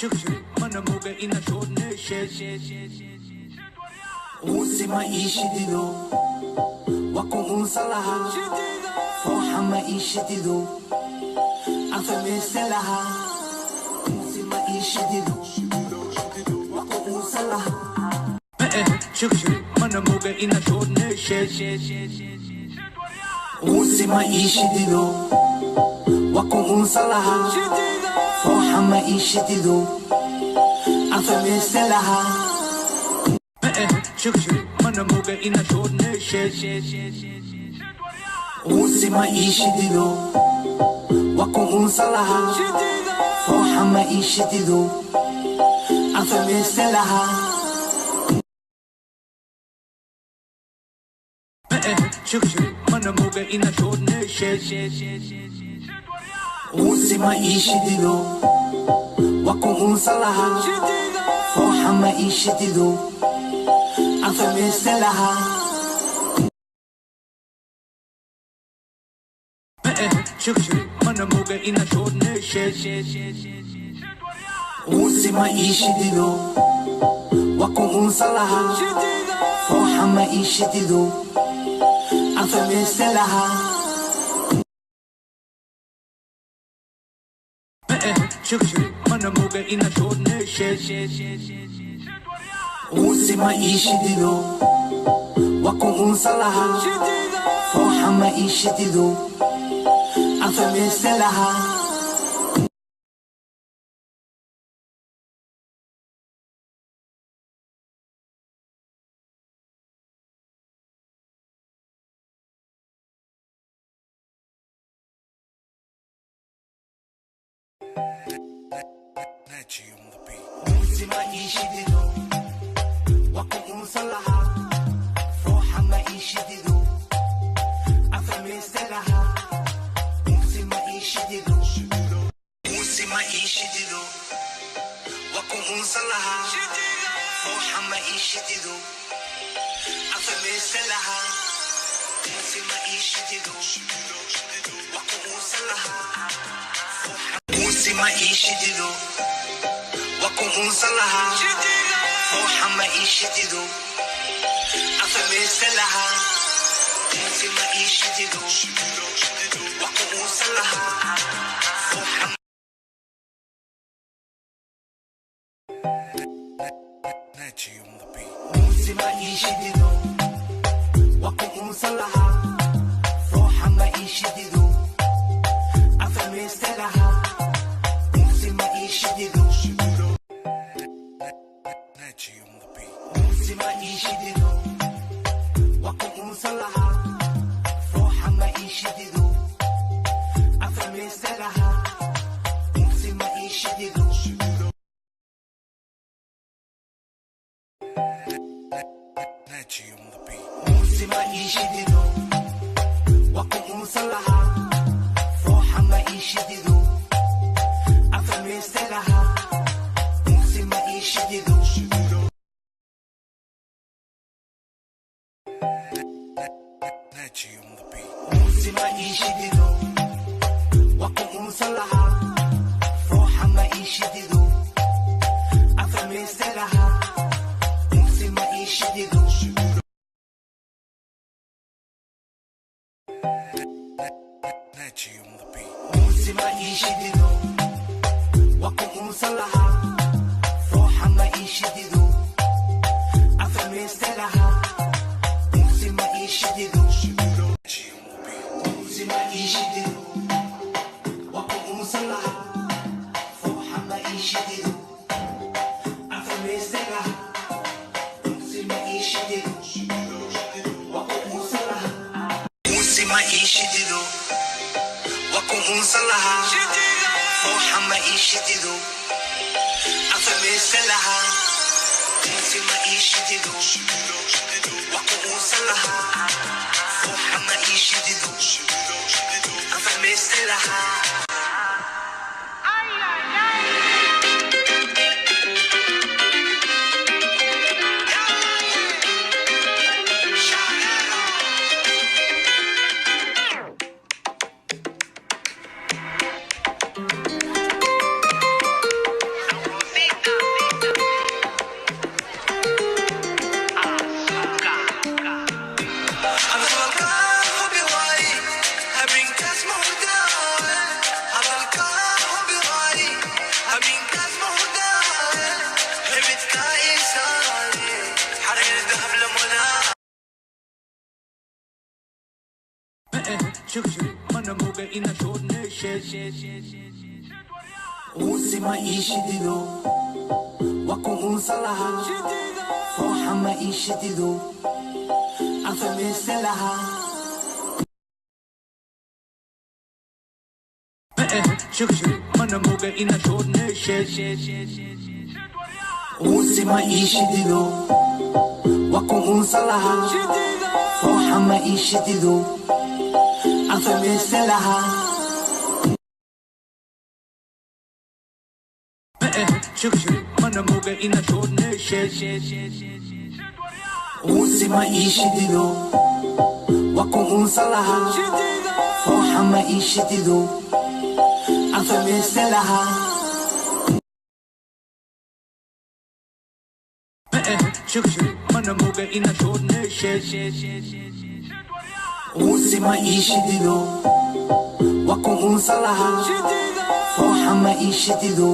Mana moga ina Unsi ma ishidido Wako unsa laha Foha ma ishidido Afamese laha Unsi ma ishidido Wako unsa laha Mana moga ina Unsi ma ishidido Wako unsa laha Foha ma ishidido Afamese laha Mana moga ina Unsi ma ishidido Wako unsa laha Foha ma ishidido Afamese laha Mana moga ina Unsi ma ishidido Wako unsa laha Foha ma ishidido Afamese laha Mana moga ina Unsi ma ishidido Wako unsa laha Foha ma ishidido Afamese laha Mana moga ina Unsi ma ishidido Wako unsa laha Foha ma ishidido Afamese laha Unsi ma ishidido Wako unsa laha Foha ma ishidido Afamese laha Unsi ma ishidido Unsi ma ishidido Wako unsa laha Foha ma ishidido Afamese laha Unsi ma ishidido Wako unsa laha Unsi ma ishidido Wako unsa laha Foha ma ishidido Afamese laha Unsi ma ishidido Wako unsa laha Foha Unsi ma ishidido Wako unsa laha Foha ma ishidido Afamese laha Unsi ma ishidido Unsi ma ishidido Wako unsa laha Foha ma ishidido Afamese laha Unsi ma ishidido Unsi ma ishidido Wako unsa laha Foha ma ishidido Afamese laha Unsi ma ishidido Unsi ma ishidido Wako unsa laha Foha ma ishidido Afamese laha Unsi ma ishidido Unsi ma ishidido Wako unsa laha Foha ma ishidido Afamese laha Unsi ma ishidido Unsi ma ishidido Wako unsa laha Foha ma ishidido Afamese laha Unsi ma ishidido Wako unsa laha Unsi ma ishidido Wako unsa laha Foha ma ishidido Afamese laha Unsi ma ishidido Wako unsa laha Foha ma ishidido Afamese laha Mana moga ina Unsi ma ii shidido, waa ku unsan lahaa. Fooxa ma ii shidido, aan samaysan lahaa. Mana moga ina Unsi ma ii shidido, waa ku unsan lahaa. Fooxa ma ii shidido, aan samaysan lahaa. Mana moga ina Unsi ma ii shidido, waa ku unsan lahaa. Fooxa ma ii shidido, aan samaysan lahaa. Mana moga ina Unsi ma ii shidido, waa ku unsan lahaa. Fooxa ma ii shidido,